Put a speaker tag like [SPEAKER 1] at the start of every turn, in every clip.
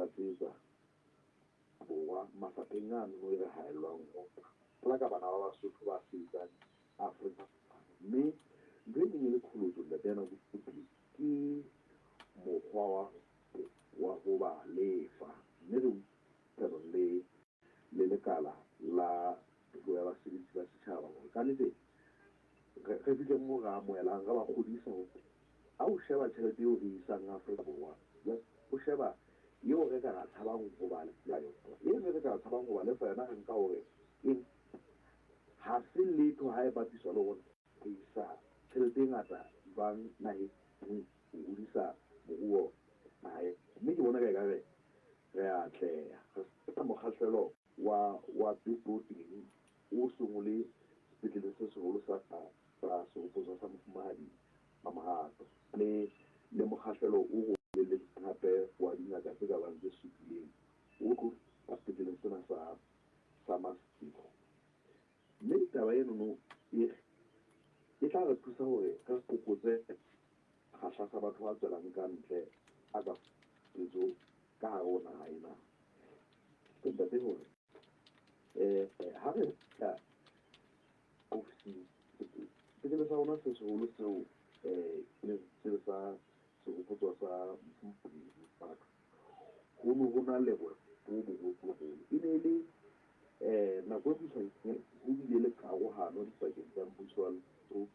[SPEAKER 1] tlatsetsa Borwa mafapheng ano e re haellwang ho qala ka bana ba Basotho ba sebetsang Afrika. Mme ntho e neng e le qholotso, ntate yana, ke mokgwa wa ho ba lefa. Mme re buisanong le lekala la tlo ya basebetsi ba setjhaba hore kannete re fihle moo re amohelang, re ba kgodisa hore ha o sheba tjhelete eo re isang Afrika Borwa, o sheba eo re ka ra tshabang ho ba lefa yona, eno re ka tshabang ho ba lefa yona, re nka hore e ha se letho ha e bapiswa le hore re isa tjhelete e ngata jwang naheng ho hodisa moruo naha. Mme ke bona ka ekare re a atleha. Re sena mokgahlelo wa peto teng o seng o le sepetleleng se seholo sa Sehopotso sa Mofumahadi Mamohato, le mokgahlelo o robeletseng hape wa dingaka tse ka bang tse 7 o tlo sepetleleng sena sa Maseru. Mme taba enono e tla re thusa hore re fokotse kgahla sa batho ba tswelang ka ntle a ka petso ka hare ho naha ena. Ke ntate hore ha re tla ofising, sepetlele sa rona se seholo seo e leng seo sa Sehopotso sa Mofumahadi, ho ne ho na le bo boholoholo. E ne e le nako e kgutshwane ho bile le karohano dipakeng tsa mmuso wa Lesotho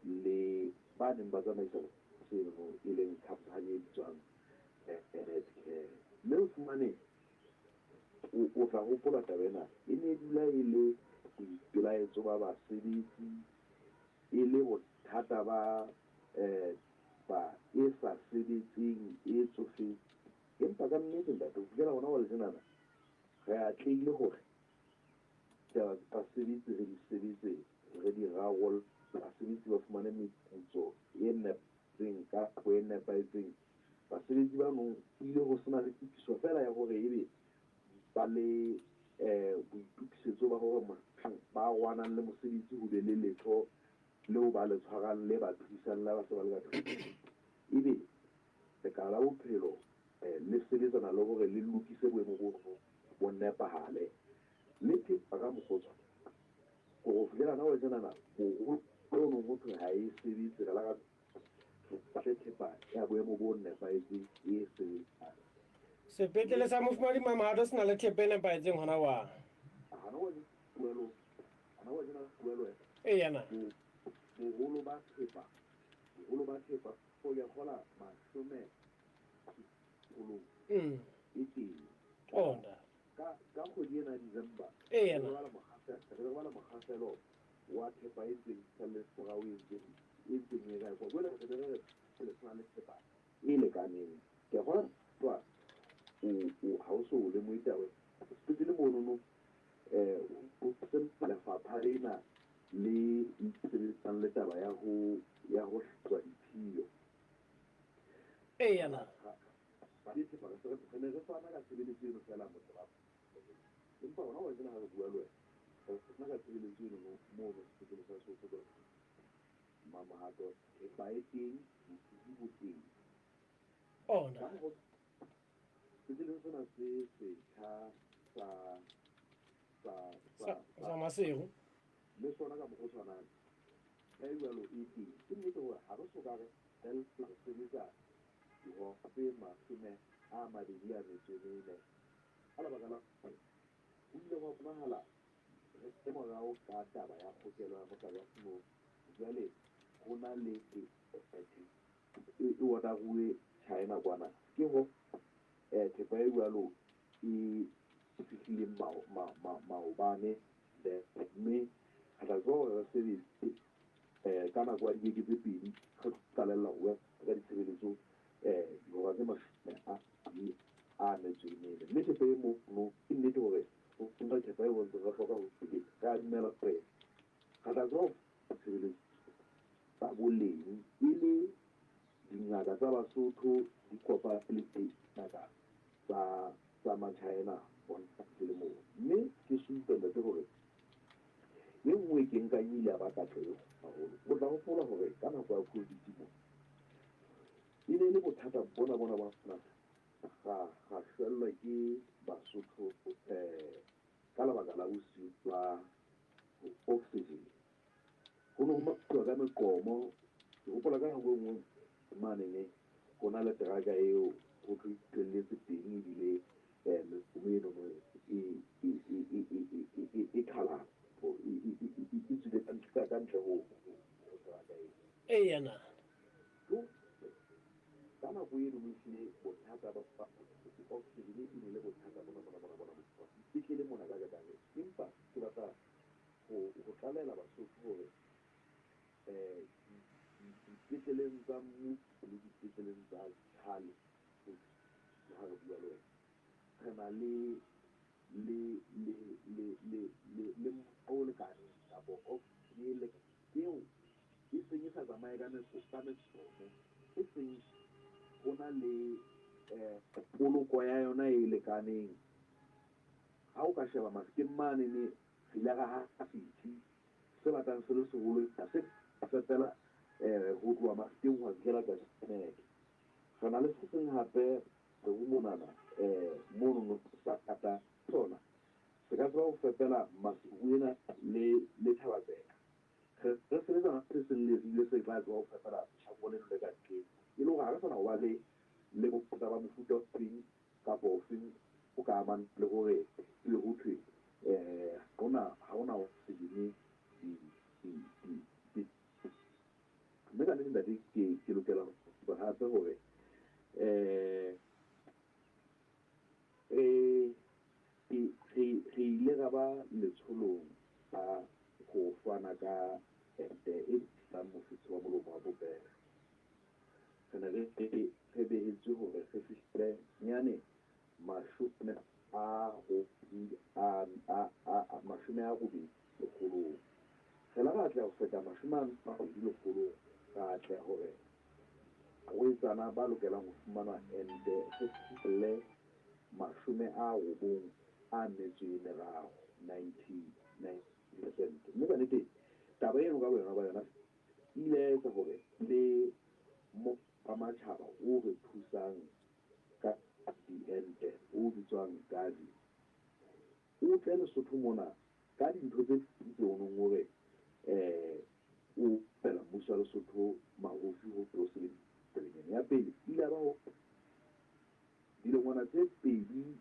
[SPEAKER 1] le ba neng ba tsamaisa seno, e leng khampani e bitswang Netcare. Mme o fumane o tla hopola taba ena, e ne e dula e le boipelaetso ba basebetsi, e le bothata ba ba e sa sebetseng, e tsofetseng. Empa ka nnete, ntate, ho fihlela hona jwale tjenana re atlehile hore taba tsa basebetsi re di sebetse, re di rarolle, basebetsi ba fumane meputso e nepahetseng ka nako e nepahetseng. Basebetsi bano ile ho sena le tokiso feela ya hore ebe ba le boitokisetso ba hore mohlang ba rwanang le mosebetsi ho be le letho leo ba le tshwarang le ba thusang le ha ba se ba le ka thoko. Ebe lekala la bophelo le sebetsana le hore le lokise boemo bo nepahale. Le thepa ka mokgwa o tshwanang. Hore ho fihlela hona jwale tjenana boholo nong ho thwe ha e sebetse, re la re batle thepa ya boemo bo nepahetseng e sebetsang.
[SPEAKER 2] Sepetlele sa Mofumahadi Mamohato se na le thepa e nepahetseng hona jwang?
[SPEAKER 1] Hona jwale puelo, hona jwale tjena puelo
[SPEAKER 2] Eya na.
[SPEAKER 1] Boholo ba thepa, boholo ba thepa o ya kgola mashome holong e teng.
[SPEAKER 2] Ona.
[SPEAKER 1] Ka kgwedi ena ya December,
[SPEAKER 2] Eya na.
[SPEAKER 1] re bala mokgahlelo wa thepa e ntseng salletse morao, e ntseng e rekwa. Jwale re be re re le sena le thepa e lekaneng. Ke a kgolwa o ha o so lemohe taba. Sepetlele monono ho sena lefapha lena le sebetsang le taba ya ho hlatswa diphiyo.
[SPEAKER 2] Eya na.
[SPEAKER 1] Thepa re ne re fana ka tshebeletso eno feela motse ba, empa hona jwale tjena ha re bua le wena, re fana ka tshebeletso eno mono sepetlele sa Sehopotso Mamohato. Thepa e teng, botsubi bo teng.
[SPEAKER 2] Ona.
[SPEAKER 1] Ka mokgwa sepetleleng sena se setjha sa sa
[SPEAKER 2] Sa Maseru.
[SPEAKER 1] Le sona ka mokgwa o tshwanang ka e jwalo e teng. Ke nnete hore ha re soka re re sebetsa dihora tse 24 ka lebaka la hore ho ile hwa bonahala re le morao ka taba ya kgokelo ya motlakase moo. Jwale ho na le e order-uwe China kwana, ke ho thepa e jwalo e fihlileng maobane, mme re tla tseba hore re sebetse ka nako ya dibeke tse 2 re qalella ho bua ka ditshebeletso dihora tse 24. Mme thepa e mono, ke nnete hore ho nka thepa e ntse re hloka ho re a dumela hore re tla tseba ho tshebeletso tsa boleng, e le dingaka tsa Basotho di kopane le dingaka tsa Machina hona le moo. Mme ke supe, ntate, hore e nngwe ke nkang e ile ya ba katleho haholo. O tla hopola hore ka nako ya COVID mo e ne e le bothata bona bona bona Ra shwellwa ke Basotho ka lebaka la bosiu ba oxygen. Ho ne ho mathuwa ka meqomo. Ke hopola ka nako e nngwe manene ho na le teraka eo ho thwe e teng ebile meqomo enono e qhalana, e tswile ka ntle ho teraka eo.
[SPEAKER 2] Eya na.
[SPEAKER 1] Ka nako eno ehlile bothata ba oxygen e ne le bothata bona bona bona bona dipetlele mona ka kakaretso. Empa ke batla ho tlalehela Basotho hore dipetleleng tsa mmuso le dipetleleng tsa kgale, ha re bua le wena, re na le o lekaneng kapa oxygen eo e seng e sa tsamaye ka meqomo, e seng ho na le poloko ya yona e lekaneng. Ha o ka sheba Mafikeng manene, re ile ra haha setsi se batlang se le seholo se fepela ho tloha Mafikeng ho fihlela Qachaseneke. Re na le se seng hape re ho monana monono sa kata sona se ka tseba ho fepela Maseru ena le Thaba-Tseka. Re sebetsana se seng le ebile se tla tseba ho fepela Seshako leno le ka ntleng, e le hore ha re sana ho ba le bothata ba mofuta ofeng kapa ofeng o ka amang le hore ebe ho thwe ha hona oxygen. Mme ka nnete ntate, ke lokela ho supa hape hore re ile ra ba letsholong la ho fana ka ente e thibelang mofetshe wa molomo wa popelo. Re ne re behetswe hore re fihlele nyane 80 lekgolong. Re la ra atleha ho feta 80 lekgolong, ra atleha hore barwetsana ba lokelang ho fumana ente re fihlelle 93, 99%. Mme ka nnete taba eno ka boyona ba yona e ile ya etsa hore le wa matjhaba o re thusang ka diente o bitswang Gavi o tle Lesotho mona ka dintho tse ding tseo o neng hore o fela mmuso wa Lesotho mahofi ho tlo sebedisa tabeng ena. Ya pele ile ya ba ho dilengwana tse pedi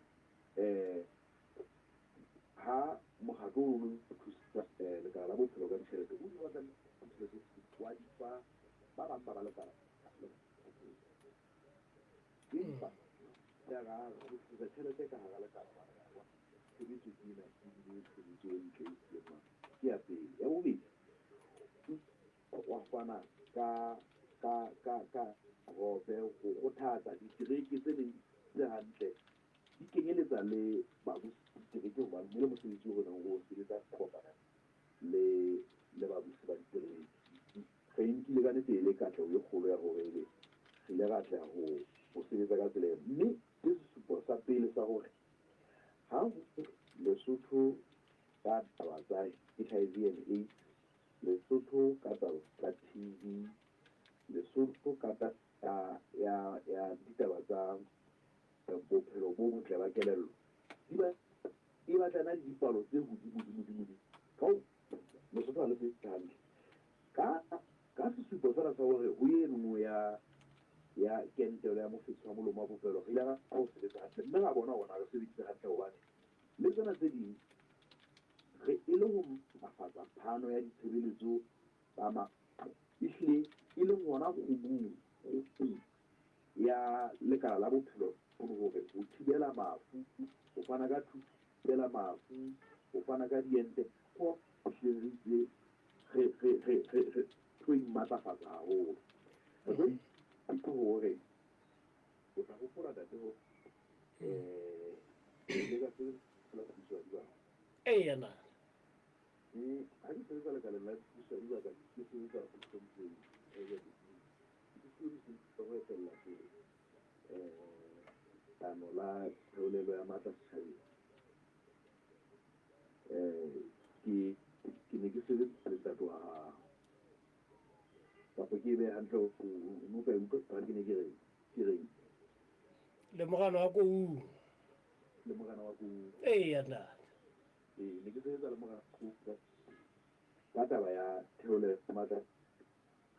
[SPEAKER 1] ha mokgatlo o neng o thusa lekala la bophelo ka ditjhelete o ile wa tla tjhelete wa di fa ba bang ba lekala la bophelo. Empa ya ra ho tlisa tjhelete ka hara lekala wa tshebetso ke ena ebile tshebetso e ntle e hlileng ke ya pele. Ya bobedi, wa fana ka rope ho kgothatsa ditereke tse neng tse hantle di kenyeletsa le babusi ditereke, hobane le mosebetsi o re neng o sebetsa kopana le babusi ba ditereke. Re nkile ka nnete e le katleho e kgolo ya hore ebe re ile ra atleha ho sebetsa ka tsela eo. Mme ke sesupo sa pele sa hore ha Lesotho ka taba tsa HIV and AIDS, Lesotho ka taba tsa TB, Lesotho ka taba ya ditaba tsa bophelo bo botle ba kelello, e batlana le dipalo tse hodimo dimo dimo dimo. Ka Lesotho ha le sebetse hantle. Ka sesupo sena sa hore ho eno ya kentelo ya mofetshe wa molomo wa popelo, re ile ra ho sebetsa hantle, mme ra bona hore re sebeditse hantle hobane le tsena tse ding re e le ho matlafatsa phano ya ditshebeletso tsa maphelo, ehlile e leng hona kgubung ya lekala la bophelo hore ho thibela mafu, ho fana ka thuso, thibela mafu, ho fana ka diente, ho ehlile re itse re tlo imatlafatsa haholo. Re tlo hore o tla hopola ntate hore le ka sebetsa la puso ya dibaka.
[SPEAKER 2] Eya na.
[SPEAKER 1] Ha ke sebetsa lekaleng la puso ya dibaka, ke sebetsa Bloemfontein, ke fuwe mosebetsi wa ho etella pele leano la theolelo ya matla setjhabeng. Ke ne ke sebetsa le ntate wa hao, kapa ke e behe hantle, o no ka e utlwa ke ne ke reng.
[SPEAKER 2] Le morena wa Koung.
[SPEAKER 1] Le morena wa Koung.
[SPEAKER 2] Eya ntate.
[SPEAKER 1] Ee, ne ke sebetsa le morena wa Koung ka taba ya theolelo ya matla.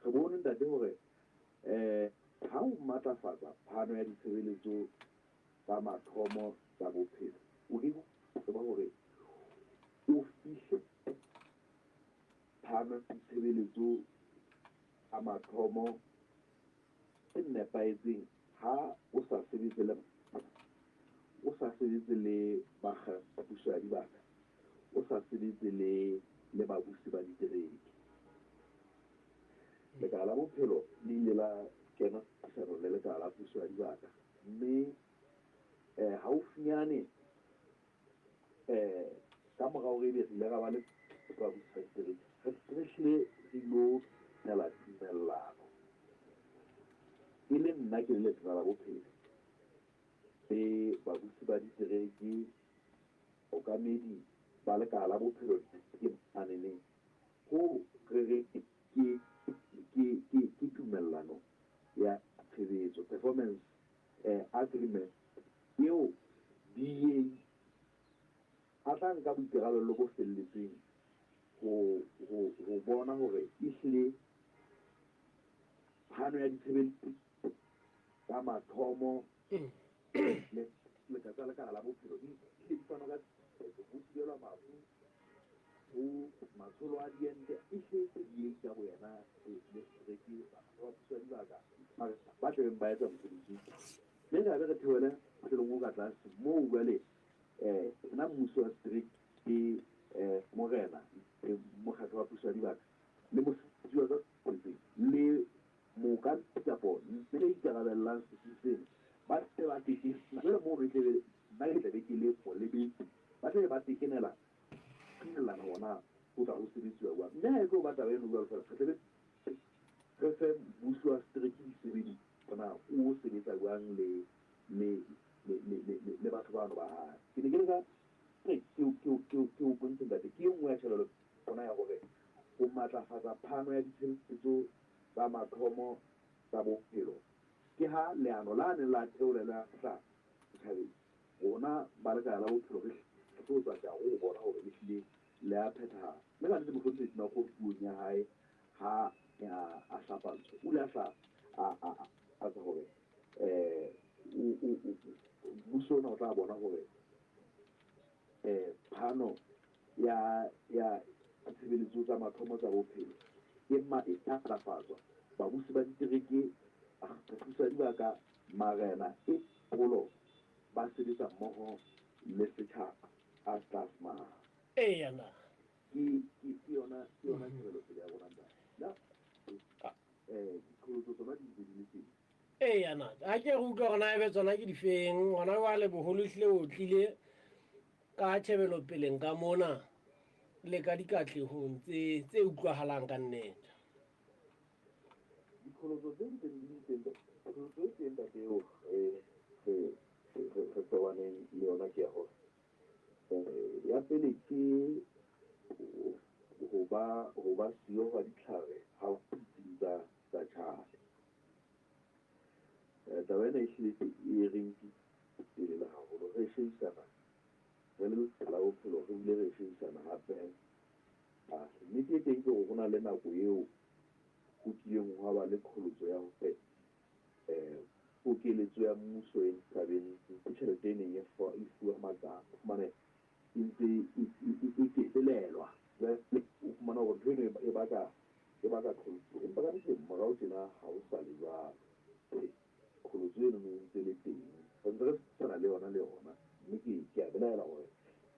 [SPEAKER 1] Re bone ntate hore ha o matlafatsa phano ya ditshebeletso tsa mathomo tsa bophelo, o ke tseba hore o fihle phano ya ditshebeletso tsa mathomo e nepahetseng ha o sa sebetse le o sa sebetse le bakga puso ya dibaka, o sa sebetse le babusi ba ditereke. Lekala la bophelo le ile la kena puisanong le lekala la puso ya dibaka, mme haufinyane ka morao re ebe re ile ra ba le babusi ba ditereke, re hlile re ilo nela tumellano. E le nna ke le Letona la Bophelo le babusi ba ditereke, okamedi ba lekala la bophelo ke maneneng, ho re re ke tumellano ya tshebetso, performance agreement eo DA a tla nka boikarabello bo felletseng ho bona hore ehlile phano ya ditshebeletso tsa mathomo le tsa lekala la bophelo di di fanwa ka ho thibelwa mafu, ho matsholo a diente, ehlile DA ka boyena le setereke ba puso ya dibaka ba tlabeng ba etsa mosebetsi. Mme re be re theohele mohlolong o ka tlase moo jwale nna mmuso wa setereke ke morena le mokgatlo wa puso ya dibaka le mosebetsi wa tsa le mookamedi kapo mme le ikarabellang setsing seno ba tle ba tekena. Jwale moo re tlebe nna ke tlabe ke le molebedi, ba tlabe ba tekenela tumellano hona ho tla ho sebetsiwa jwang. Mme ha e tlo ba taba eno jwalo fela, re tlabe re fe mmuso wa setereke disebediswa hona o sebetsa jwang le batho bano ba hae. Ke ne ke le ka ke o bontshe ntate, ke e nngwe ya tjhebelo ona ya hore ho matlafatsa phano ya ditshebeletso tsa mathomo tsa bophelo ke ha leano la neng la theolela tla setjhabeng. Rona ba lekala la bophelo re tlo tswa tja ho bona hore ehlile le a phethahala. Mme ka nnete mohlomphehdi Tona-Kgolo puong ya hae ha a hlapantsho, o ile a hla a tsa hore mmuso ona o tla bona hore phano ya tshebeletso tsa mathomo tsa bophelo e matlafatswa. Babusi ba ditereke, puso ya dibaka, marena e kgolo ba sebetsa mmoho le setjhaba a plasma.
[SPEAKER 2] Eya na.
[SPEAKER 1] Ke yona tjhebelopele ya rona ntate. Diqholotso tsona di ntse di le teng.
[SPEAKER 2] Eya na. Ha ke re utlwa hore na ebe tsona ke difeng, hona jwale boholo ehlile o tlile ka tjhebelopeleng ka mona le ka dikatlehong tse utlwahalang ka nnete.
[SPEAKER 1] Diqholotso tse ntseng di le teng, qholotso e teng ntate eo re tobaneng le yona ke ya hore ya pele ke ho ba siyo hwa ditlhare ha ho ditsing tsa tjhale. Taba ena ehlile e re nkile haholo, re shebisana re le lekala la bophelo, re bile re shebisana hape. Nnete e teng ke hore ho na le nako eo ho kileng hwa ba le qholotso ya hore pokeletso ya mmuso e tabeng tjhelete e neng e fuwa makala, o fumane e ntse e ketelelwa. Jwale o fumana hore ntho eno e baka qholotso, empa ka nnete morao tjena ha ho sa le jwalo. Qholotso eno e ntse le teng, re ntse re sebetsana le yona mme ke a belaela hore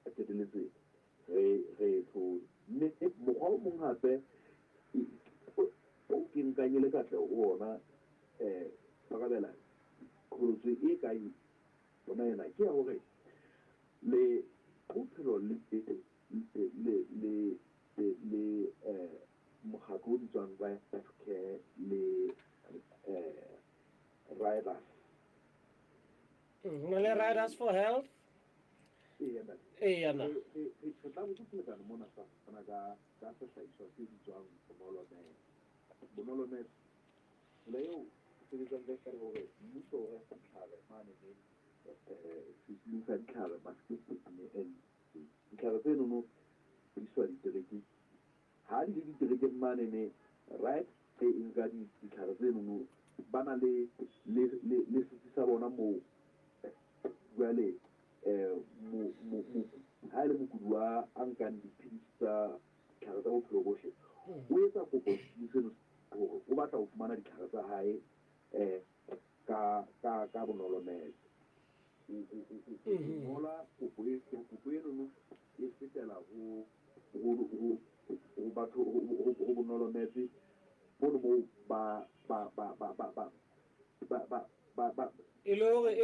[SPEAKER 1] re qetelletse re e thole. Mme mokgwa o mong hape o ke nkang e le katleho ho ona arabela qholotso e kang yona ena ke ya hore le bophelo le mokgatlo o bitswang Right to Care le Riders.
[SPEAKER 2] Le Riders for Health? Eya na.
[SPEAKER 1] Re tla botsa selekane mona sa fana ka sehlahiswa se bitswang Bonolo Med. Bonolo Med, tsela eo sebetsang ka hore mmuso o reka ditlhare mane le setsing sa ditlhare and ditlhare tsenono di iswa diterekeng. Ha di le diterekeng mane ne right e nka ditlhare tsenono ba na le setsi sa bona moo. Jwale ha e le mokudi wa a nkang dipidisi tsa ditlhare tsa bophelo bohle, o etsa kopo seno hore o batla ho fumana ditlhare tsa hae ka bonolo metse. O ngola kopo enono e fetela ho batho ho bonolo metse mono moo ba
[SPEAKER 2] e le hore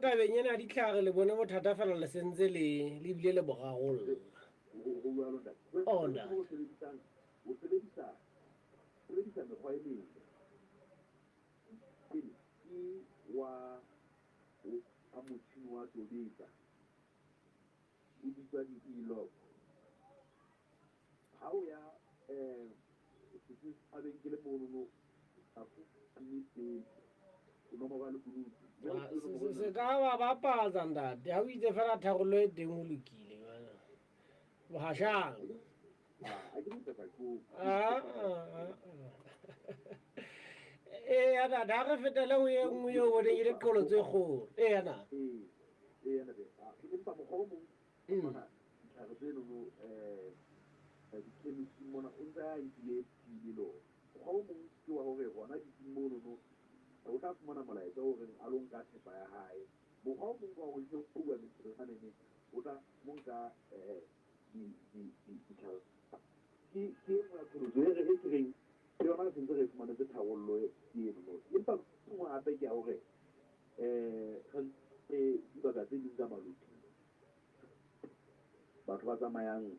[SPEAKER 2] tabeng ena ya ditlhare le bone bothata fela le sentse le bile le bo rarolla.
[SPEAKER 1] O sebedisa mekgwa e meng. Pele ke wa motjhini wa tobetsa o bitswa di-e-log. Ha o ya setsing sa mabenkele monono a fumane pele nomoro ya lekunutu.
[SPEAKER 2] Se ka ba bapatsa ntate, ha o itse fela tharollo e teng ho lokile. Bohashang. Eya ntate, ha re fetele ho e nngwe eo boneng e le qholotso e kgolo. Eya ntate.
[SPEAKER 1] Eya ntate. Empa mokgwa o mong mona ditlhare tsenono di-chemist mona o ntse a nkile pili lona. Mokgwa o mong ke wa hore hona ditsing monono o tla fumana molaetsa o reng a lo nka thepa ya hae. Mokgwa o mong wa hore o bua metsi o tla mo nka ditlhare. Ke e nngwe ya qholotso e re ke reng ke yona re sentse re fumanetse tharollo eno. Empa nngwe hape ke ya hore re dibaka tse ding tsa maloting batho ba tsamayang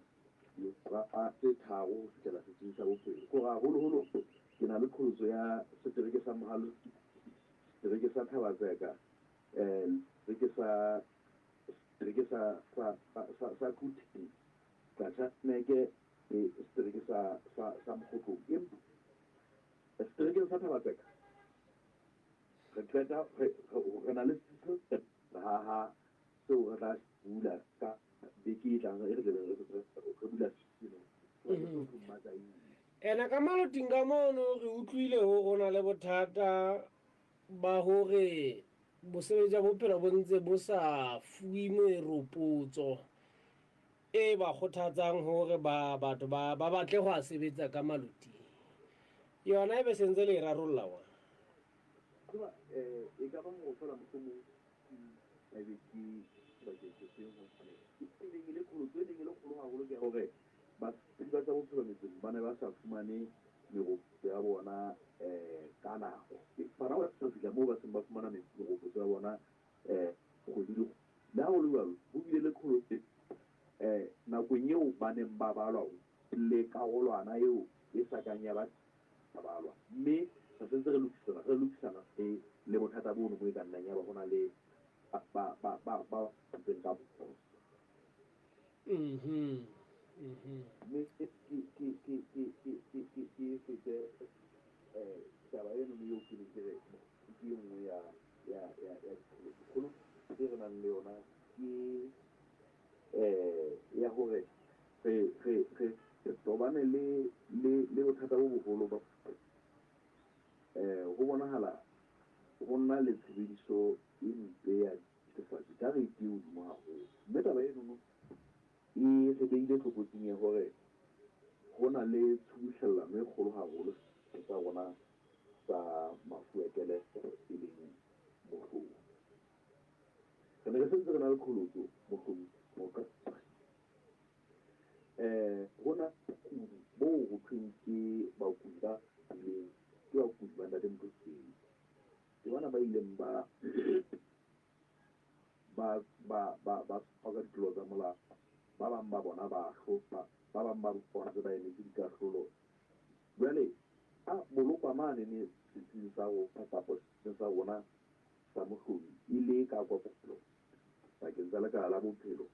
[SPEAKER 1] dihora tse 3 ho fihlela setsing sa bophelo. Ke hore haholoholo ke na le qholotso ya setereke sa Mohale, setereke sa Thabatseka, setereke sa Quthing, Tlatjhaneke le setereke sa Mokgotlong. Empa seterekeng sa Thabatseka re qeta re na le ha seo re tla bula ka beke e tlang e re tlabeng re bula seno.
[SPEAKER 2] Ena ka maloting ka mono re utlwile ho rona le bothata ba hore bosebetsi ba bophelo bo ntse bo sa fuwe meropotso e ba kgothatsang hore ba batho ba batle ho a sebetsa ka maloting. Yona e be sentse le e rarolla wa.
[SPEAKER 1] Tseba e ka ba hore fela mohlomong ebe ke bakeng se seng hobane e neng e le qholotso e neng e le kgolo haholo ke hore basebetsi ba tsa bophelo metseng ba ne ba sa fumane meropotso ya bona ka nako. Bana ba sa fihla moo ba seng ba fumana meropotso ya bona kgwedi le kgwedi. Le ha ho le jwalo, ho bile le qholotso nakong eo ba neng ba balwa le karolwana eo e sa kang ya ba balwa. Mme re sentse re lokisana le bothata bono mo e ka nnang ya ba ho na le ba ntseng ka phoso. Mme ke fete taba eno eo ke neng ke re ke e nngwe ya dikgolo tse re nang le yona ke ya hore re tobane le bothata bo boholo ba ho bonahala ho nna le tshebediso e mpe ya dithethefatsi ka rate e hodimo haholo. Mme taba enono e re beile tlokotsing ya hore ho na le tshubuhlellano e kgolo haholo sa rona sa mafu a kelello e leng mohlolo. Re ne re sentse re na le qholotso mohlomong ho na bakudi moo ho thweng ke bakudi ba ileng ke bakudi ba ntate Motlotleng. Ke bana ba ileng ba ka ditlolo tsa molao. Ba bang ba bona ba hlopha, ba bang ba bona tse ba emetse dikahlolo. Jwale a bolokwa mane ne setsing sa rona kapa setsing sa rona sa Mohlomi e le ka kopelo bakeng tsa lekala la bophelo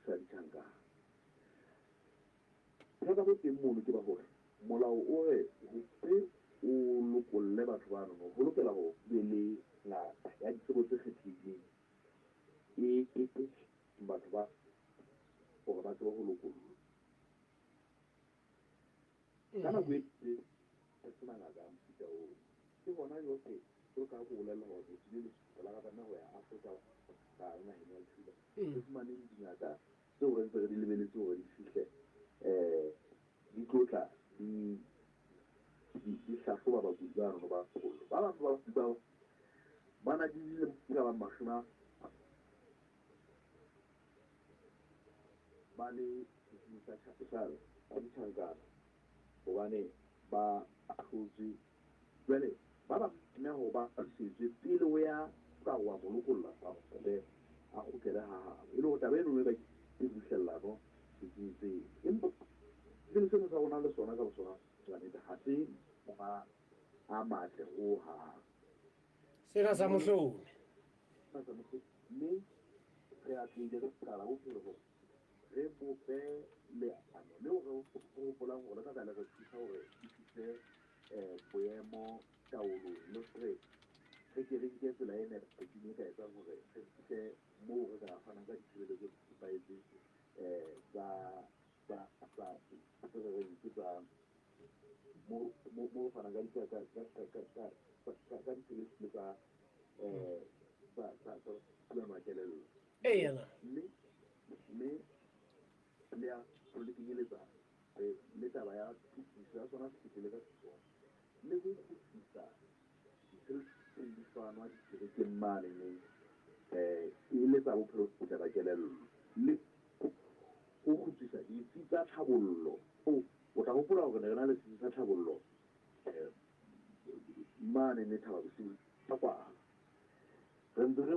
[SPEAKER 1] sa ditjhankana. Bothata bo teng mono ke ba hore molao o re hore o lokolle batho bano ho Rona jwale jwalo ka ha ke o bolella hore re tswile Lesotho la ra tlameha ho ya Afrika ka naheng ya Cuba. Re fumaneng dingaka tseo re ntse re di lebeletse hore di fihle di tlo tla di di hlahloba bakudi bano ba baholo. Ba bang ba bakudi bao ba na le dilemo tse ka bang mashome a ba le setsing sa sa ditjhankana hobane ba ahlotswe. Jwale ba bang tlameha hore ba lokisetswe pele ho ya ka wa mo lokolla a a kgutlele ha habo. E le hore taba eno e bakile buhlellano setsing seo. Empa sepetlele seno sa rona le sona ka bosona kannete ha se monga a matle hohang.
[SPEAKER 2] Sena sa Mohlomi.
[SPEAKER 1] Sena sa Mohlomi. Mme re atlehile re qala bophelo hore re bope leano leo re hopolang hore le tla tla le re thusa hore re tlise boemo taolong le hore re ke re nke tsela e nepahetseng e ka etsang hore re fihle moo re ka fanang ka ditshebeletso tse nepahetseng tsa tsa tsa tse re reng ke tsa mo mo mo re fanang ka ka ka ka ka ka ka ka ditshebeletso tsa tsa tsa tsa thulano ya kelello.
[SPEAKER 2] Eya.
[SPEAKER 1] Mme mme le le kenyeletsa le taba ya tokiso ya sona sepetlele ka sona le ho kgutlisa ditshebeletso tse di fanwa dikerekeng mane neng e le tsa bophelo bo botle ba kelello le ho kgutlisa ditsi tsa tlhabollo. O tla hopola hore ne re na le setsi sa tlhabollo mane ne Thaba Bosiu sa kwalwa. Re ntse re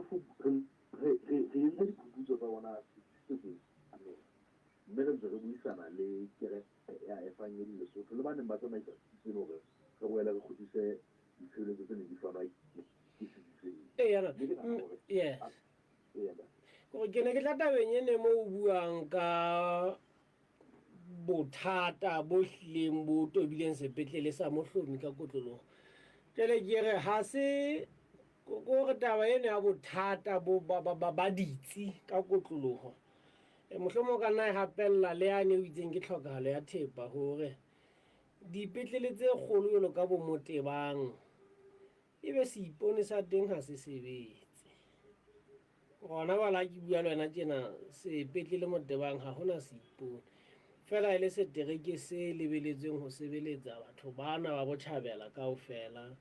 [SPEAKER 1] re re entse diphuputso tsa bona setsi se seng mme re ntse re buisana le kereke ya Evangeli Lesotho le ba neng ba tsamaisa setsi seno hore re boele re kgutlise ditshebeletso tse neng di fanwa ke setsi seo.
[SPEAKER 2] Eya, Mme ke nahana hore yes.
[SPEAKER 1] Eya.
[SPEAKER 2] Kore ke ne ke tla tabeng e ne mo o buang ka bothata bo hlileng bo tobileng sepetlele sa Mohlomi ka kotloloho. Jwale ke re ha se kore taba ena ya bothata bo ba, ba, ba, ba ditsi ka kotloloho. E, mohlomong o ka nna e hapella le yane o itseng ke tlhokahalo ya thepa hore dipetlele tse kgolo jwalo ka bo Motebang ebe seipone sa teng ha se sebetse. Gona jwale ha ke bua le wena tjena sepetlele Motebang ha hona seipone. Feela e le setereke se lebeletsweng ho sebeletsa batho bana ba botjhabela kaofela.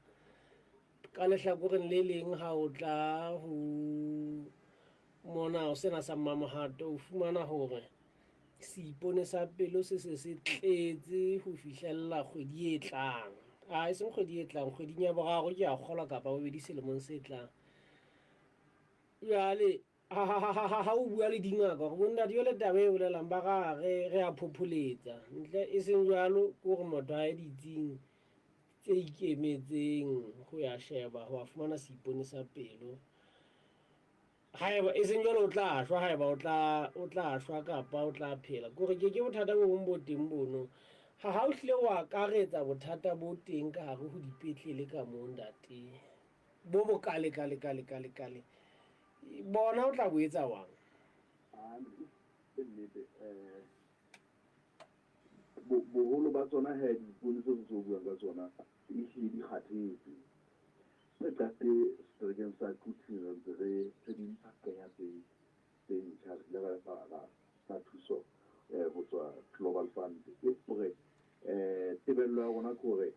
[SPEAKER 2] Ka lehlakoreng le leng ha o tla ho mona o sena sa Mmamohato o fumana hore seipone sa pelo se se se tletse ho fihlella kgwedi e tlang. A e seng kgwedi e tlang, kgweding ya boraro ke a kgolwa kapa bobedi selemong se tlang. Jwale ha o bua le dingaka hore bontate jwale taba e bolelang ba ra re re a phopholetsa ntle e seng jwalo ke hore motho a ye ditsing tse ikemetseng ho ya sheba ho a fumana seipone sa pelo. Haeba e seng jwalo o tla shwa haeba o tla o tla shwa kapa o tla phela. Kore ke ke bothata bo bong bo teng bono. Ha ha o hlile wa akaretsa bothata bo teng ka hare ho dipetlele ka moo ntate. Bo bo kale kale kale kale kale. Bona o tla bo etsa wang?
[SPEAKER 1] Ah, ke nnete boholo ba tsona he diipone tseo tse o buang ka tsona ehlile di kgathetse. Re qate seterekeng sa Quthing re ntse re re di ntsha kenya tse tse ntjha re ile ra ra ra thuso ho tswa Global Fund e hore tebello ya rona ke hore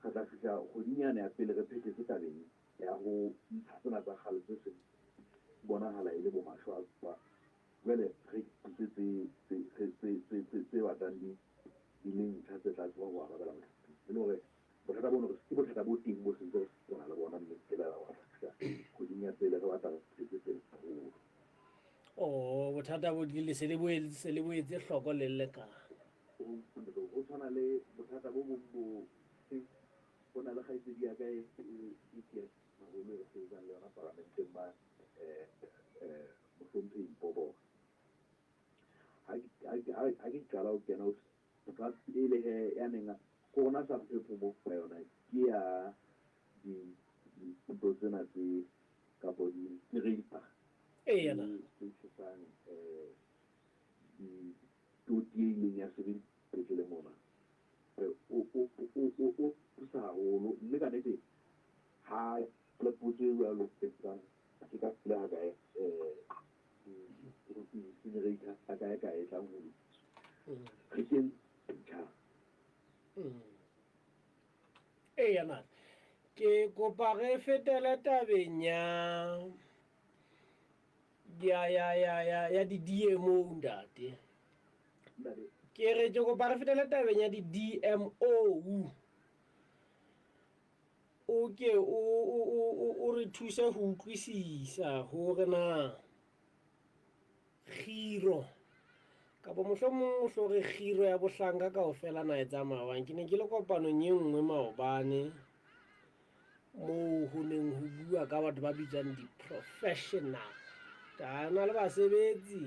[SPEAKER 1] re tla fihla kgweding yane ya pele re phethetse tabeng ya ho ntsha tsena tsa kgale tse seng bonahala e le bo mahlo a tswa. Jwale re tlise tse tse tse tse tse tse batlang di di le ntjha tse tla tseba ho arabela bothata. E le hore bothata bono ke bothata bo teng bo sentse re na le bona mme ke lebela hore fihla kgweding ya pele re batla re phethetse pele haholo.
[SPEAKER 2] Oh, bothata bo tlile se le bo se le bo etse hloko le lekana.
[SPEAKER 1] Ho tshwana le bothata bo bong bo ho na le kgaitsedi ya ka e e ke haholo e re sebetsang le yona paramenteng ba mohlomphehi Bobore. Ha ke qala ho kena e le he ya neng ko rona sa mphepho mo ka yona ke ya dintho tsena tse kapo di-scraper
[SPEAKER 2] Eya.
[SPEAKER 1] tse tjhesang ditoti e ileng ya sebediswa sepetlele mona. O thusa haholo mme ka nnete Ha le potso e jwalo etsang ke ka pele ha kae di-incinerator ha kae kae e tlang ho lokiswa. Re kentse ntjha.
[SPEAKER 2] Eya na ke kopa re fetele tabeng ya ya ya ya ya ya di-DMO ntate.
[SPEAKER 1] Ntate.
[SPEAKER 2] Ke re ke kopa re fetele tabeng ya di-DMO. O ke o re thuse ho utlwisisa hore na kgiro kapa mohlomong o hlo re kgiro ya bohlanka kaofela na e tsamayang. Ke ne ke le kopanong e nngwe maobane moo ho neng ho bua ka batho ba bitswang di-professional. Ta na le basebetsi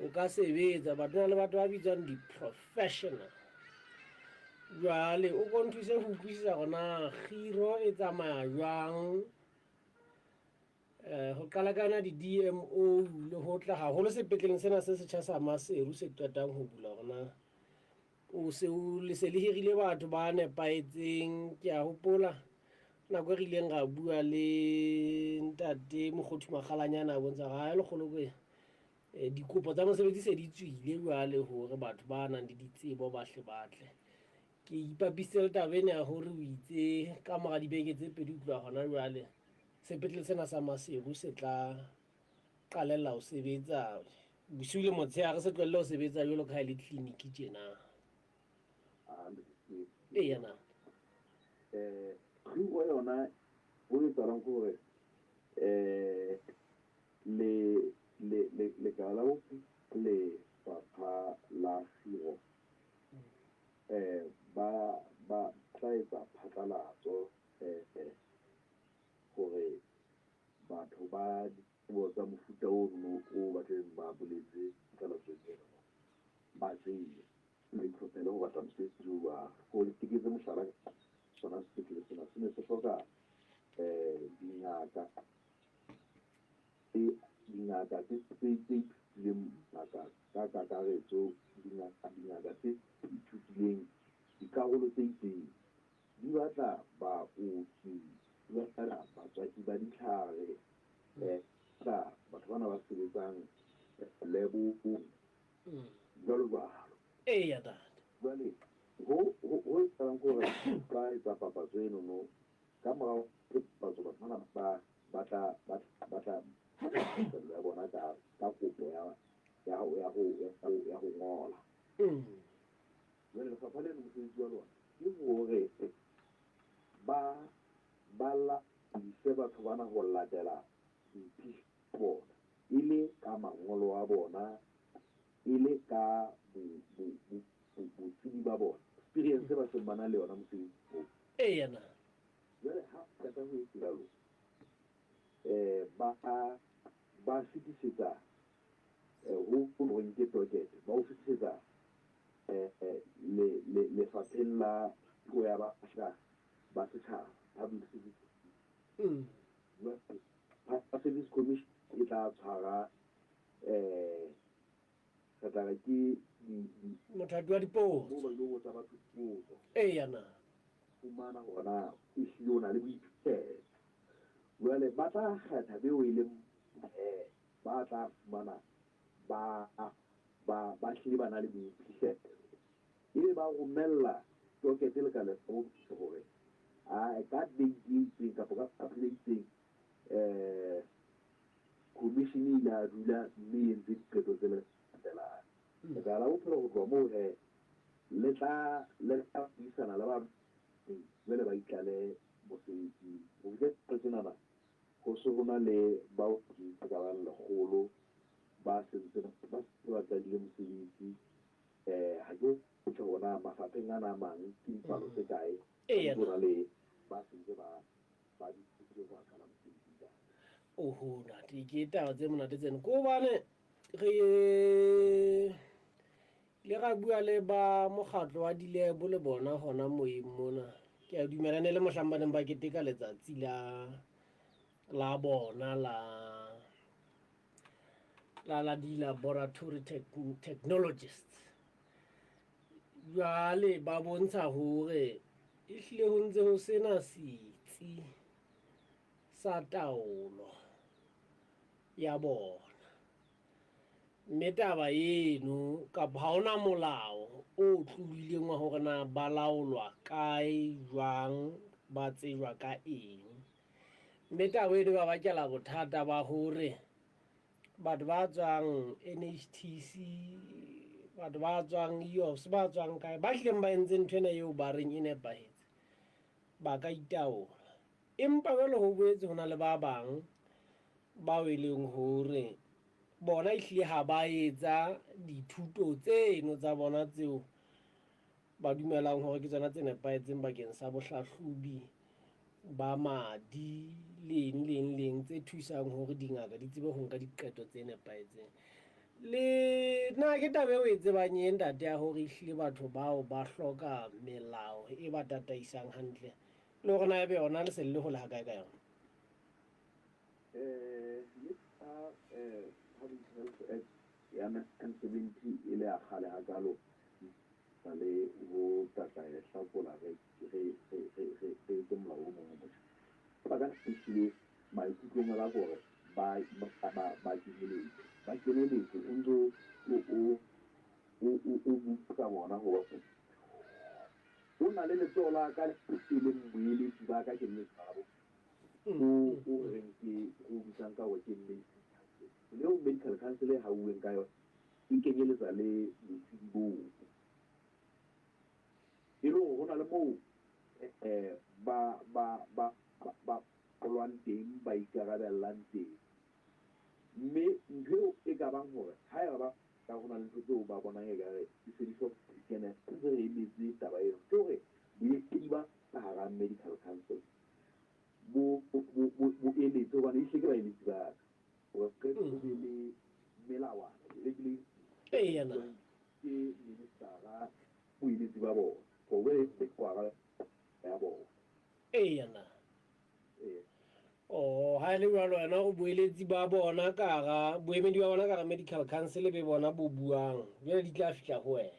[SPEAKER 2] o ka sebetsa batho na le batho ba bitswang di-professional. Jwale o ko nthuse ho utlwisisa hore na kgiro e tsamaya jwang, ho qala ka yona di-DMO le ho tla haholo sepetleleng sena se setjha sa Maseru se qetang ho bula, hore na o se o le se le hirile batho ba nepahetseng. Ke a hopola nako e re ileng ra bua le ntate Mokgothu Makgalanyana, a bontsha hore ha e le kgolokwe dikopo tsa mosebetsi se di tswile jwale hore batho ba nang le ditsebo ba hle ba tle. Ke ipapisitse le taba ena ya hore o itse ka mora dibeke tse pedi ho tloha hona jwale sepetlele sena sa Maseru se tla qalella ho sebetsa bosiu le motshehare, se tlohelle ho sebetsa jwalo ka ha e le tleliniki tjena. Eya na.
[SPEAKER 1] Kgiro yona ho etsahalang ke hore le le le lekala la lefapha la kgiro ba tla etsa phatlalatso hore batho ba ditsebo tsa mofuta ono o ba tlabeng ba boletse phatlalatsong eno ba tsebe ba itlhophele ho batla mosebetsi o jwalo. Hore ke etse mohlala, sona sepetlele sena se ne se hloka dingaka tse ithutileng ngaka ka kakaretso, dingaka tse ithutileng dikarolo tse itseng. Di batla baoki, di batla batswaki ba ditlhare, batla batho bana ba sebetsang lebong jwalo jwalo.
[SPEAKER 2] Eya ntate.
[SPEAKER 1] Jwale ho etsahalang ke hore ba etsa papatso eno no, ka morao papatso batho bana ba batla batla ya bona ka kopo ya ya ya ho ya ho ngola. Jwale lefapha leno mosebetsi wa lona ke hore ba laise batho bana ho latela boiphihlelo bona, e le ka mangolo a bona, e le ka botsebi ba bona, experience ba seng ba na le yona mosebetsi oo.
[SPEAKER 2] Eya na.
[SPEAKER 1] Jwale ha qeta ho etsa jwalo, ba fetisetsa ho horeng ke docket, ba o fetisetsa lefapheng la puo ya batjha ba setjhaba, Public Service. Public Service Commission e tla tshwara re tla re ke
[SPEAKER 2] mothati wa dipotso,
[SPEAKER 1] moo ba ilo botsa batho dipotso.
[SPEAKER 2] Eya na.
[SPEAKER 1] Fumana hore na ehlile o na le boiphihlelo. Jwale ba tla kgetha beo e leng ba tla fumana ba hlile ba na le boiphihlelo. Ebe ba romella docket le ka lefapha hore a ka date e itseng kapa ka april e itseng commission e ile a dula mme e entse diqeto tse latelang. Lekala la bophelo ho tloha moo he le tla buisana le ba jwale ba itlale mosebetsing. Ho fihlela tsenana ho se ho na le baoki ba ka bang 100 ba sentse ba qadile mosebetsi. Ha ke tjho hore na mafapheng ana a mang ke dipalo tse kae, ho na le ba sentse ba dutse ho qala mosebetsi.
[SPEAKER 2] Oho ntate, ke taba tse monate tseno. Ke hobane re le ra bua le ba mokgatlo wa dilebo le bona hona moyeng mona. Ke a dumela ne le mohlang ba neng ba keteka letsatsi la bona la di-laboratory technologists. Jwale ba bontsha hore ehlile ho ntse ho sena setsi Setsi sa taolo ya bona. Mme taba eno kapa ha hona molao o tlohileng wa hore na ba laolwa kae, jwang, ba tsejwa ka eng. Mme taba eno ba bakela bothata ba hore batho ba tswang NHTC, batho ba tswang EOS, ba tswang kae, ba hlileng ba entse ntho ena eo ba reng e nepahetse, ba ka itaola. Empa jwale ho boetse ho na le ba bang bao e leng hore bona ehlile ha ba etsa dithuto tseno tsa bona tseo ba dumelang hore ke tsona tse nepahetseng bakeng sa bohlahlobi ba madi le eng le eng le eng tse thusang hore dingaka di tsebe ho nka diqeto tse nepahetseng. Le na ke taba eo e tsebang e ntate ya hore ehlile batho bao ba hloka melao e ba tataisang hantle, le hore na ebe yona le se le hole ha kae ka yona?
[SPEAKER 1] Le ka Public Health Act ya 1970 e le ya kgale hakalo, sa le ho tlatla e hlakola re etse molao o mong o motjha. Ba ka ehlile maikutlong a ka hore ba kenyeletswe, ba kenyeletswe o ntso o bua ka bona hoba o na le letsoho la ka le leng boeletsi ba ka ke nnete ba o reng ke ho bitsang ka hore ke medical council. Leo medical council e hauweng ka yona e kenyeletsa le botsebi boo. E le hore ho na le moo ba qolwang teng, ba ikarabellang teng. Mme ntho eo e ka bang hore haeba ba ka ho na le ntho tseo ba bonang ekare di se di hloka di kene, ntse re emetse taba eno. Ke hore boemedi ba ka hara medical council bo eletse hobane ehlile ke baeletsi ba ka. Hore ho be le melawana ke ministera boeletsi ba bona hore be kwara ya bona.
[SPEAKER 2] Eya na. Oh, ha e le jwalo wena o boeletsi ba bona ka hara boemedi ba bona ka hara medical council be bona bo buang, jwale di tla fihla ho wena.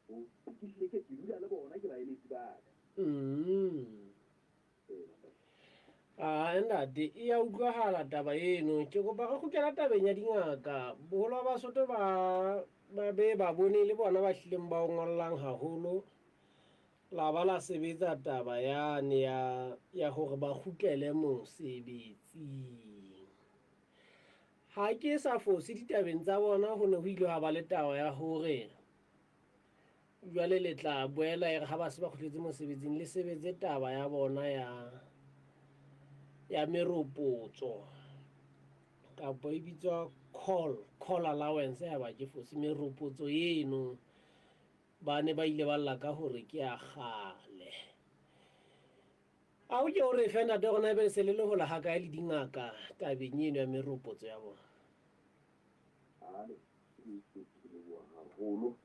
[SPEAKER 1] Ke hlile ke dula le bona, ke baeletsi ba ka.
[SPEAKER 2] Ah, ntate, e ya utlwahala taba eno. Ke kopa re kgutlela tabeng ya dingaka. Boholo ba Basotho ba be ba bone le bona ba hlileng ba o ngollang haholo, la ba la sebetsa taba yane ya hore ba kgutlele mosebetsing. Ha ke sa fose ditabeng tsa bona, ho ne ho ile ha ba le taba ya hore jwale le tla boela e re ha ba se ba kgutletse mosebetsing le sebetse taba ya bona ya meropotso, kapa e bitswa call allowance ya ba ke fose meropotso eno. Ba ne ba ile ba lla ka hore ke ya kgale. A o ke o re fe ntate hore na ebe se le le hola ha kae le dingaka tabeng eno ya meropotso ya bona?
[SPEAKER 1] Ke leboha haholo.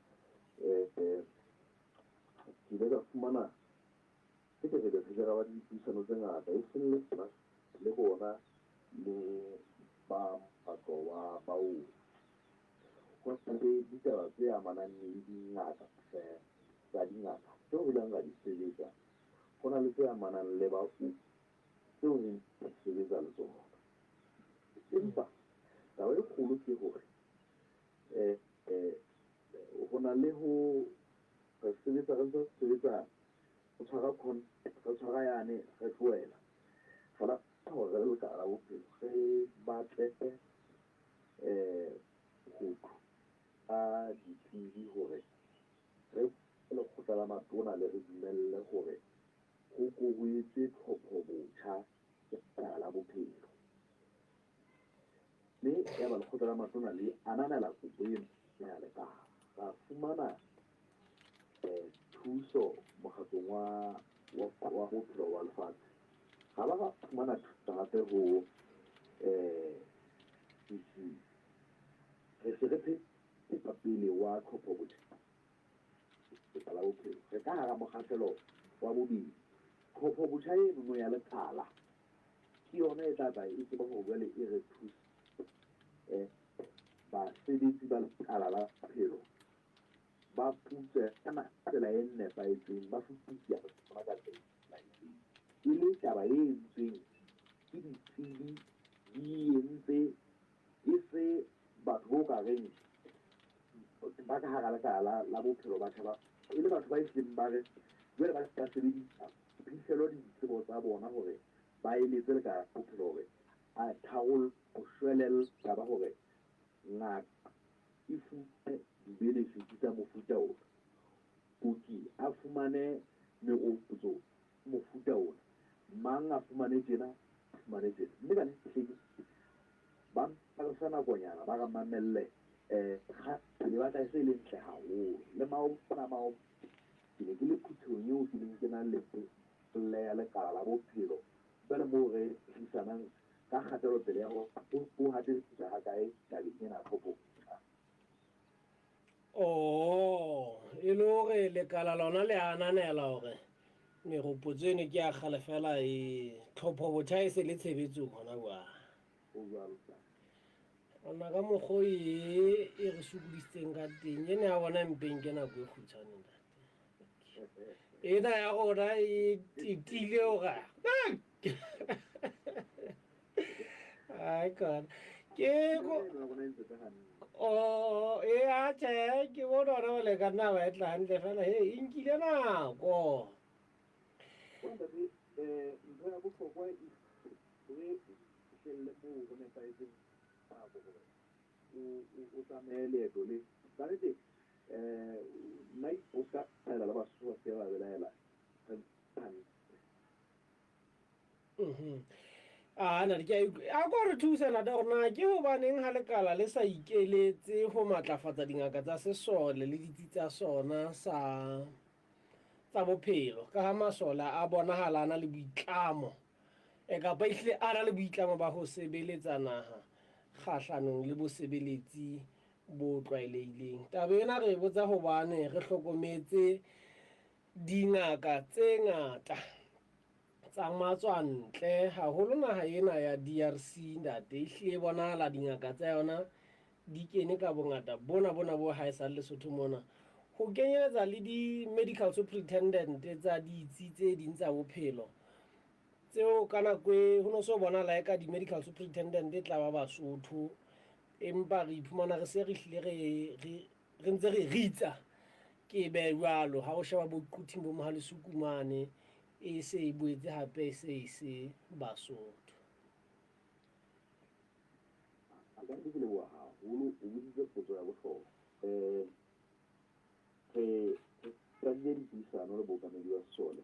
[SPEAKER 1] Ke ile ka fumana ke ke re re ba dipuisano tse ngata e seng le tsona le bona le ba mokgatlo wa baoki. Ho na le ditaba tse amanang le dingaka tsa dingaka tseo re ileng ra di sebetsa. Ho na le tse amanang le baoki tseo re sebetsa le tsona. Empa taba e kgolo ke hore ho na le ho re sebetsa re ntse sebetsa re tshwara re tshwara yane re tlohela. Re batla hore re lekala la bophelo re batle ho thusa ditsebi hore re lekgotla la matona le re dumelle hore ho ko ho etswe tlhopho botjha ya lekala la bophelo. Mme ya ba lekgotla la matona le ananela kopo eno ya lekala. Ra fumana thuso mokgatlong wa bophelo wa lefatshe. Ra ba ra fumana thuso hape ho CC. Re se re phetha pele wa tlhopho botjha la bophelo. Re ka hara mokgahlelo wa bobedi. Tlhopho botjha eno ya lekala ke yona e tla tla e tseba hore jwale e re thusa basebetsi ba lekala la bophelo ba putswe ka tsela e nepahetseng, ba fuputse ka tsela e nepahetseng. E le taba e entsweng ke ditsebi, di entse e se batho bo ka reng ba ka hara lekala la bophelo ba tjhaba, e le batho ba ehlileng ba re jwale ba ba sebedisa phihlelo le ditsebo tsa bona hore ba eletse lekala la bophelo hore a tharollo ho shwelella taba hore ngaka e fumane di-benefit tsa mofuta ona, mooki a fumane meropotso mofuta ona, mang a fumane tjena, a fumane tjena. Mme ka nnete ba mpa re fa nakonyana ba re mamelle, kgale batla e se e le ntle haholo. Le maobane a maobane ke ne ke le phuthehong eo ke neng ke na le le ya lekala la bophelo, jwale moo re buisanang ka kgatelopele ya hore ho hatelletswe hakae tabeng ena ya tlhopho.
[SPEAKER 2] Oh, e le hore lekala lona le ananela hore meropotso eno ke ya kgale fela e tlhopho botjha e se le tshebetsong hona jwale.
[SPEAKER 1] Ho jwalo.
[SPEAKER 2] Ona ka mokgwa e e re sokodisitseng ka teng, ena ya bona mpeng ke nako e kgutshwane ntate. Ena ya rona e tiile hore ai kana ke ko oh e a tjhe ke bona hore o le ka nna ba e tla hantle fela he e nkile nako.
[SPEAKER 1] Ntate, ntho ya bohlokwa e re fihlelle moo ho nepahetseng nako hore o tsamaye leeto le. Ka nnete, nna o ska belaela le Basotho ba se ke ba belaela.
[SPEAKER 2] A na ke a ko re thusa ntate hore na ke hobaneng ha lekala le sa ikeletse ho matlafatsa dingaka tsa sesole le ditsi tsa sona sa tsa bophelo, ka ha masole a bonahala a na le boitlamo e kapa ehlile a na le boitlamo ba ho sebeletsa naha kgahlanong le bosebeletsi bo tlwaelehileng. Taba ena re e botsa hobane re hlokometse dingaka tse ngata tsa matswantle, haholo naha ena ya DRC ntate, ehlile e bonahala dingaka tsa yona di kene ka bongata bona bona bo haesale Lesotho mona, ho kenyeletsa le di-medical superintendent tsa ditsi tse ding tsa bophelo tseo ka nako e ho no so bonahala eka di-medical superintendent e tla ba Basotho, empa re iphumana re se re hlile re ntse re ritsa ke be jwalo. Ha o sheba bo Quthing bo Mohalesuku mane e se e boetse hape e se e se Basotho.
[SPEAKER 1] A ka ke leboha haholo, o boditse potso ya bohlokwa. Re qadile dipuisano le bookamedi ba sesole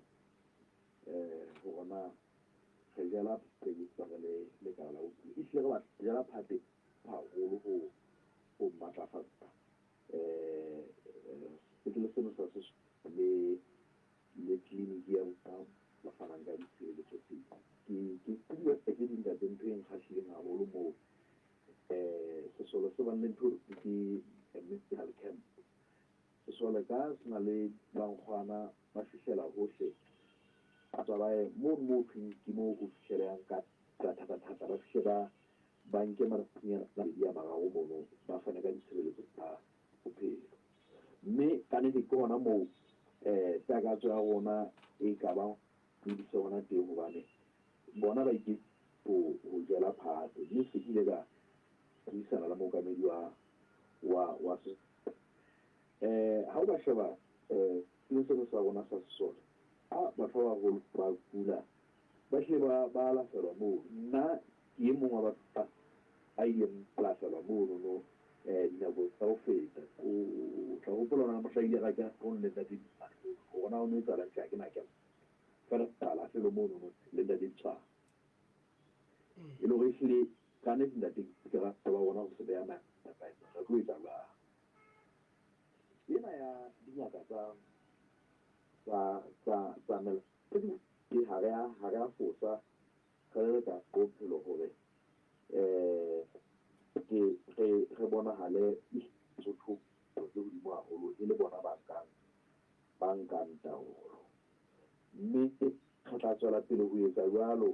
[SPEAKER 1] hore na re jala phate re le lekala la bophelo. Ehlile re batla jala phate haholo ho matlafatsa sepetlele seno sa sesole le tleliniki ya bona ba fanang ka ditshebeletso teng. Ke bua ke dintate ntho e nkgahlileng haholo moo, sesole se bang le ntho ke medical camp. Sesole ka se na le bankgwana ba fihlela hohle, ba tswa ba ye mono moo thweng ke moo ho fihlelehang ka thata-thata, ba fihle ba nke matsatsinyana a mabedi a mararo mono, ba fane ka ditshebeletso tsa bophelo. Mme kannete ke hona moo takatso ya rona e ka bang lebise hona teng, hobane bona ba iketse ho jela phate. Mme se ke ile ka buisana le mookamedi wa ha o ka sheba seno sa rona sa sesole, ha batho ba baholo ba kula ba hlile ba alafelwa moo. Nna ke e mong wa batho ba ileng ba alafelwa mono no dinako tsa ho feta. O tla hopola hona mohla ile ra kena ho le ntate Ditshwana, hore na ho no etsahalang tje, ha ke na kena fela ka alafelwa mono no le ntate Ditshwana. E le hore ehlile ka nnete ntate ke rata ba rona ho se beha nepahetseng, re tlo etsa jwang? Ena ya dingaka tsa mela ke ha re a fosa re le ka bophelo hore ke re bonahale Sotho tse hodimo haholo e le bona ba nkang taolo. Mme re tla tswela pele ho etsa jwalo.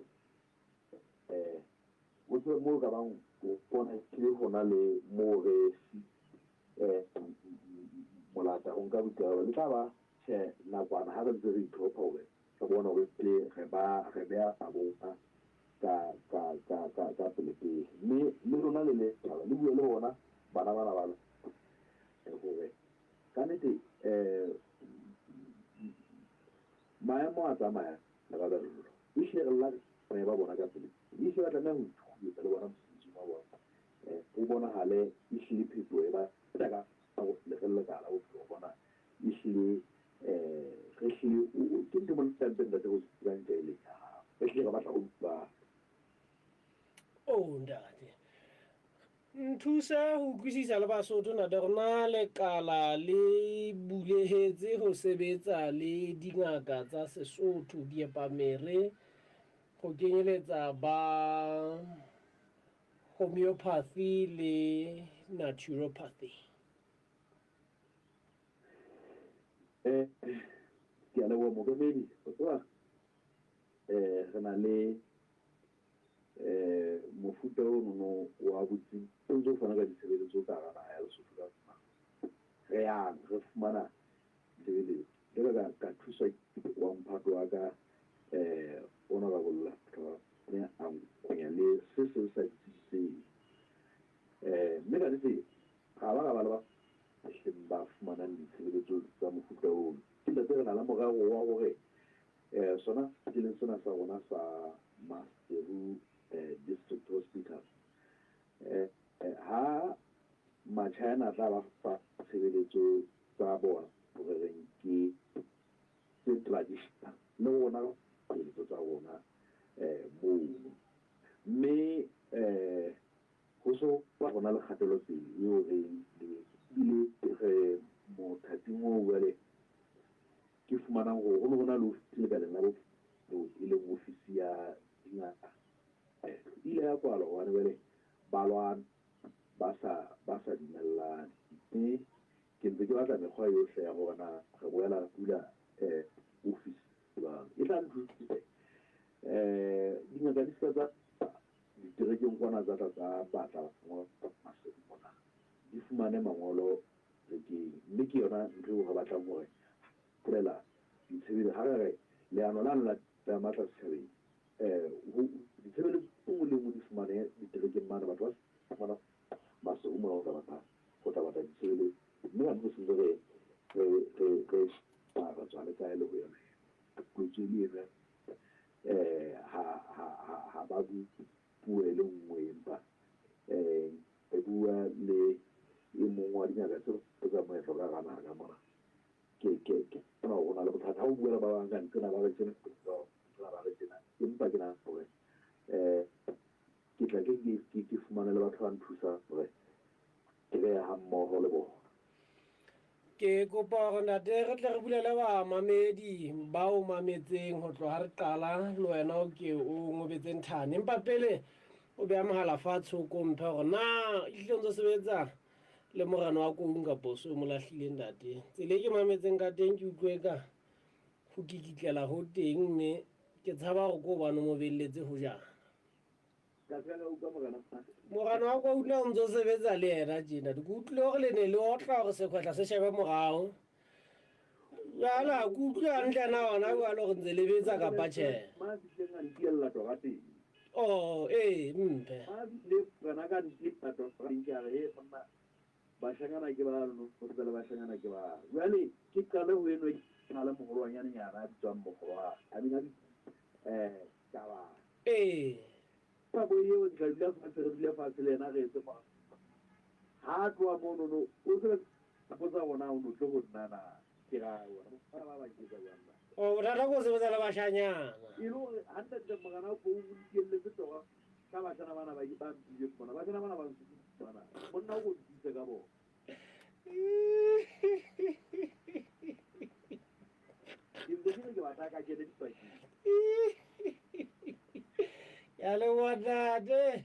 [SPEAKER 1] O tsebe moo ka bang o bona ke hona le moo re molata ho nka boikarabelo. Le tla ba tjhe nakwana ha re ntse re itlhopha hore re bone bona hore pele re ba re beha bona ka ka ka ka ka pele pele. Mme le lona le le le bue le bona bana bana ba hore ka nnete maemo a tsamaya le ba bello. Ehlile re lla re ba bona ka pele. Ehlile ba tlameha ho ithuta le bona mosebetsing wa bona. Ho bonahale ehlile phetoho e ba ka le re lekala bophelo bona ehlile re hlile ke ntho mo ntate ntate go tsebang ntle le ya hao. Re hlile re batla ho bua.
[SPEAKER 2] Oh ntate. Nthuse ho utlwisisa le Basotho ntate hore na lekala le bulehetse ho sebetsa le dingaka tsa Sesotho diepamere ho kenyeletsa ba homeopathy le naturopathy.
[SPEAKER 1] Ke a leboha mokomedi. O tseba re na le mofuta ono wa botsebi o ntse o fana ka ditshebeletso ka hara naha ya Lesotho ka re yang re fumana ditshebeletso. Jwalo ka thuswa wa mphato wa ka honorable ne a nkonya le se seng sa ditsebi tseo. Mme ka nnete ga ba ga ba le ba hleng ba fumanang ditshebeletso tsa mofuta ono. Ke ntate re na le morero wa hore sona sepetleleng sena sa rona sa Maseru District Hospital ha Machina a tla ba fa tshebeletso tsa bona re reng ke tse traditional le rona tshebeletso tsa rona mono. Mme ho so ba rona le kgatelopele eo re ebile re mothating oo jwale ke fumanang hore ho ne ho na le ofisi lekaleng la bophelo e leng ofisi ya dingaka. E ile ya kwalwa hobane jwale ba lwana ba sa dumellane. Mme ke ntse ke batla mekgwa yohle ya hore na re boela re bula ofisi jwang. E tla nthusa dingaka di ska tsa diterekeng kwana tsa tla tsa batla mangolo Maseru mona. Di fumane mangolo rekeng. Mme ke yona ntho eo re batlang hore bolela ditshebeletso ha re re leano lano la matla setjhabeng ditshebeletso tse nngwe le nngwe di fumane diterekeng mane batho ba fumana Maseru mona ho tla batla ditshebeletso. Mme ka nnete se re re tswa le kae le ho yona. Qotso le ena ha ba bue puo e le nngwe empa re bua le e mong wa dingaka tse tsa moetlo ka hara naha ka mona. Ke bona hore ho na le bothata ha o bua le ba bang ka nqena ba re tjena ba re tjena empa ke nahana hore ke tla ke fumane le batho ba nthusang hore ke behe ha mmoho le bona.
[SPEAKER 2] Ke kopa hore ntate re tle re bulele bamamedi ba o mametseng ho tloha re qala le wena o ke o ngobetseng thane. Empa pele o beha mohala fatshe o komphe hore na ehlile o ntso sebetsa le morena wa Koung kapa o so mo lahlile ntate. Tsela e ke mametseng ka teng ke utlwe ka ho kikitlela ho teng mme ke tshaba hore ke hobane o mo belletse ho jana. Morena wa Koung na o ntso sebetsa le yena tjena. Ke utlwile hore le ne le otla hore sekhwehla se shebe morao. Jwale ha ke utlwe hantle na hona jwale hore ntse le betsa kapa tjhe.
[SPEAKER 1] Ma fihleng a ntiella tora teng.
[SPEAKER 2] Oh, ee, mphe.
[SPEAKER 1] Ma fihlile morena ka ntiella tora teng ke a re, he monna, bashanyana ke ba no sebetsa le bashanyana ke ba. Jwale ke qale ho eno ke na le moholwanyane nyana a bitswang Mokgolwane. I mean a Kabana.
[SPEAKER 2] Ee.
[SPEAKER 1] Nako eo ke tla dula fatshe re dule fatshe le yena re etse mo. Ha tloha mono no o se potsa hore na o no tle ho nna na ke ra wona ba ba ke tsa jwang na.
[SPEAKER 2] O bothata ke ho sebetsa le bashanyana.
[SPEAKER 1] E le hore hantle morena o o ntielletse tora ka bashana bana ba ba mpileng mona. Bashana bana ba ntshitse bana. Monna o ko ntshitse ka bona. Ke ntse ke re ke batla ka kene dipakeng.
[SPEAKER 2] Ya leboha ntate.